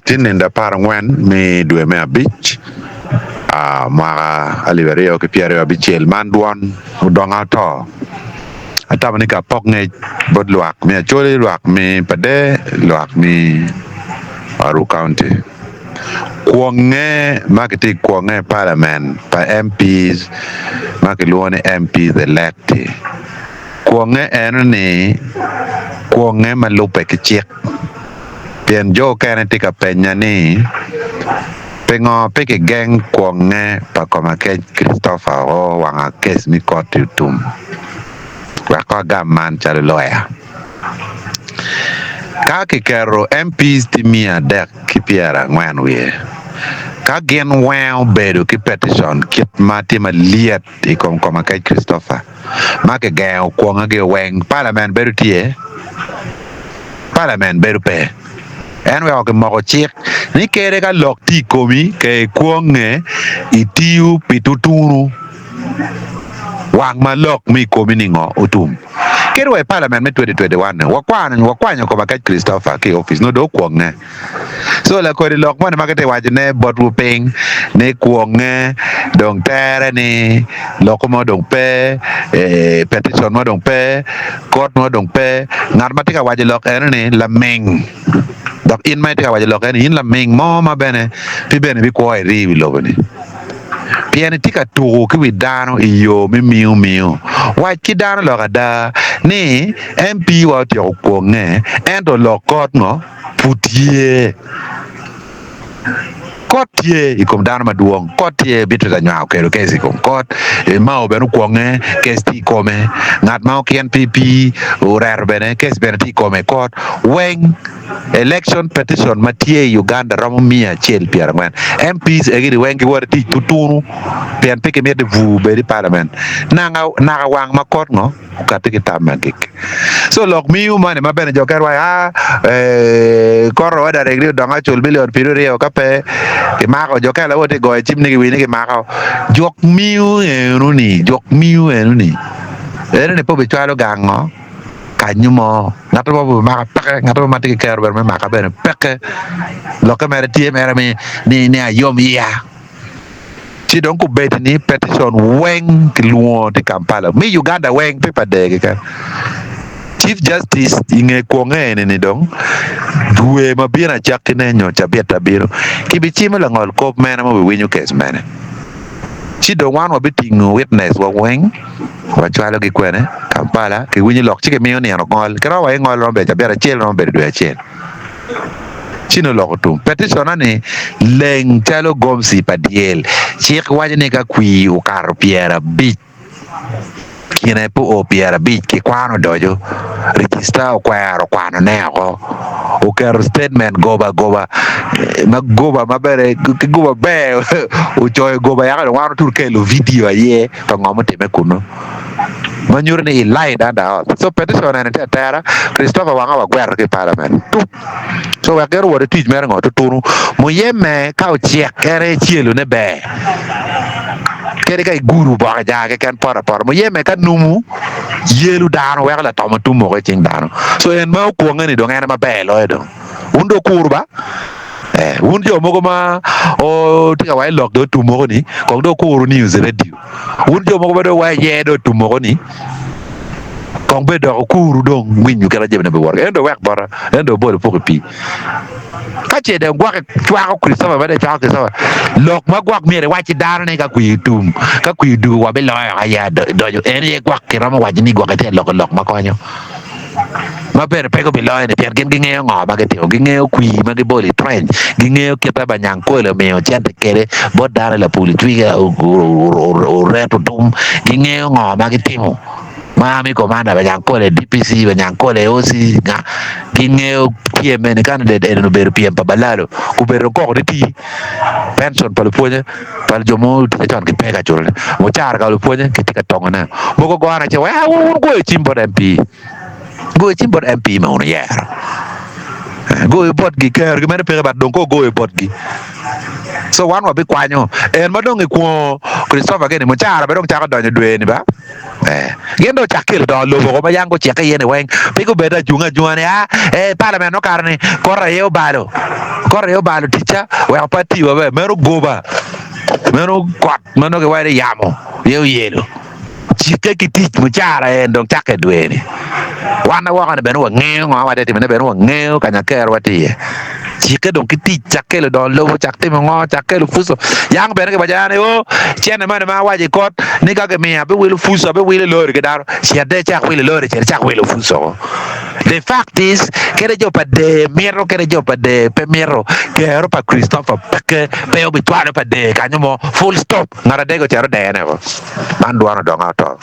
Tye nino aparangwen me dwe me abic mwaka alip aryo ki pyeraryo abicel man dwon odonga oto. Atamo ni ka apok ngec bot lwak me Acholi, lwak me Pader, lwak me Aruu County. Kwonge ma kitye ka kwonge i palament pa MPs ma kilwongo ni MPs elect-ti, kwonge eno-ni kwonge ma lubbe ki cik. Pien jo okene tye ka penya ni, Pingo pe kigeng kwongnge pa Komakec Christopher o wanga kes me kot-ti otum? Wek ko agam man calo loya. Ka kiketo MPs tye miya adek ki pyerangwen wiye, ka gin weng obedo ki petition kit ma tye malyet i kom Komakec Christopher ma kigengo kwongegi weng, palament bedo tye? Palament bedo pe. En weko kimoko cik ni kede ka lok tye i komi ka ikwonge itiyo pi tutunu wang ma lok me i komi ni ngo otum. Kede wa i palament me 2021 ni wakwanyo Komakec Christopher ki i opic nongo dong okwonge. Co lakodi lok moni ma kitye ka wacone botwu piny ni kwonge dong tere ni loko mo dong pe, petition mo dong pe, kot mo dong pe. Ngat ma tye ka waco lok eno-ni laming dok in ma itye ka waco lok eno-ni in laming mo ma bene pe bene ibikwo iri i wi lobo-ni pien itye ka tuko ki wi dano i yo me miyo miyo. Wac ki dano lok ada ni MP wa otyeko kwonge ento lok kot ngo? Pud tye. Kot tye i kom dano madwong. Kot tye, Beatrice Anywar okelo kes i kom kot, Mao bene okwonge, kes tye i kome, ngat ma okien PP oreto bene, kes bene tye i kome i kot. Weng election petition ma tye i Uganda romo miya acel pyerangwen. MPs egini weng giwoto i tic tutunu pien pe gimito ni bur obed i parliament naka wang ma kot ngo? okati ki tam me agikki. So lok miu moni ma bene jo kene waco aa eh, court ordering ni odongo acul million piru ryo ka pe kimako jo kene lawot tye goyo cim ni giwinyo ni kimako juk miu eno ni juk miu eno ni eno ni pe obicwalo gang ngo kanyo mo ngat mo obimaka peke ngat mo ma tye ki kero bene me maka bene peke lokke mere tye mere ni ni ayom iya. Ci dong kubedi ni petition weng kilwongo tye Kampala me Uganda weng pe pa dee keken. Chief Justice i nge kwonge eni ni dong dwe ma bino acakki ne nyo cabit abino kibicimo langol kop mene ma obiwinyo kes mene. Ci dong wan wabitingo witness wa weng wacwalo gi kwene Kampala kiwinyo lok ci kimiyo nino ngol kiromo wa ingol romo bedo cabit acel romo bedo dwe acel. Ci nongo oloko tum. Peticionna ni leng calo gomci pa dyel. Cik waco ni ka kwir okato pyerabic, kine pe oo pyerabic, kikwano odoco. Regista okwero kwanone oko. Oketo statement goba goba ma goba ma bene ki goba ber ocoyo goba yaka dong wan otuto kelo vidio aye pa ngo mutimme kunu. Ma nyuto ni i lied under oath. So petition eni tye atera, Christopher wanga wagwero ki i parliament. Tup. So wek gin owot i tic mere ngo tutunu. Muyeme ka ocek en aye celo ne ber. Kadi ka igudo oboke jaa keken poto apota. Muyeme ka numu yelo dano weko latomo tum moko i cing dano. So en ma okwonge ni dong en aye maber loyo dong. Wun dong wukuru ba. Eh, wun jo mogo ma tye ka waco lok dong otum moko ni kong dong wukuru news i radio. Wun jo mogo ma dong wa iye dong otum woko ni, kong bed dok wukuru dong winyo kit ma jamine biwoto kwede. En dong wek bota, en dong obolo puk i pii. Ka ce dong gwok icwako Christopher ma dong icwako Christopher, lok ma gwok myero iwac ki dano ni ka kwir otum, ka kwir odugo wabiloyo aye odoco. En aye gwok kiromo waco ni gwok itye ka loko lok ma konyo. ma bene pe gubiloyo-ni pien gin gingeyo ngo ma gitimo, gingeyo kwir ma gibolo i trench, gingeyo kit ma Banyankole omiyo cente kwede bot dano i lapul icwiga oret otum, gingeyo ngo ma gitimo ma Army Commander Banyankole, DPC Banyankole, OC nga, gingeyo pyem eni candidate eni obedo pyem pa Balalo gubedo koko ni tii pension pa lupwonye pa jo ma otiyo con gipe ka culone, mucara ka lupwonye kitye ka tongone mogo gone ci wek wun wugoyo cim bot MP. Goyo cim bot MP ma wun wuyero. Goyo botgi, kerogi mere peke but dong ka ogoyo botgi. So wan wabikwanyo en ma dong ikwongo Christopher gini mucara bene dong cako donyo dwe ni ba. Eh, gin dong ocak kelo dongo lobo ko ma yang gucikke iye ni weng pe gubed ajunga ajunga ni ah eh parliament okato ni kot aye obalo kot aye obalo ticca weko pe ati maber meno goba meno kot ma nongo giwaco ni yamo aye oyelo. Cikke ki tic mucara en dong cakke dwe ni. Wan ma woko ni bene wangeyo ngo ma watye ka timone bene wangeyo kanya kerowa tye iye. Cikke dong ki tic cak kelo dongo lobo cak timo ngo cak kelo puco. Yang bene kiwaco ni o cene moni ma awaco i kot ni ka gimiya abiwilo puco abiwilo lori ki dano cit icak wilo lori cit icak wilo puco. The fact is kede jo pa dee mito kede jo pa dee pe mito kero pa Christopher peke pe obicwalo pa dee kanyo mo full stop ngat adege ocito odene o. Man dwon odonga oto.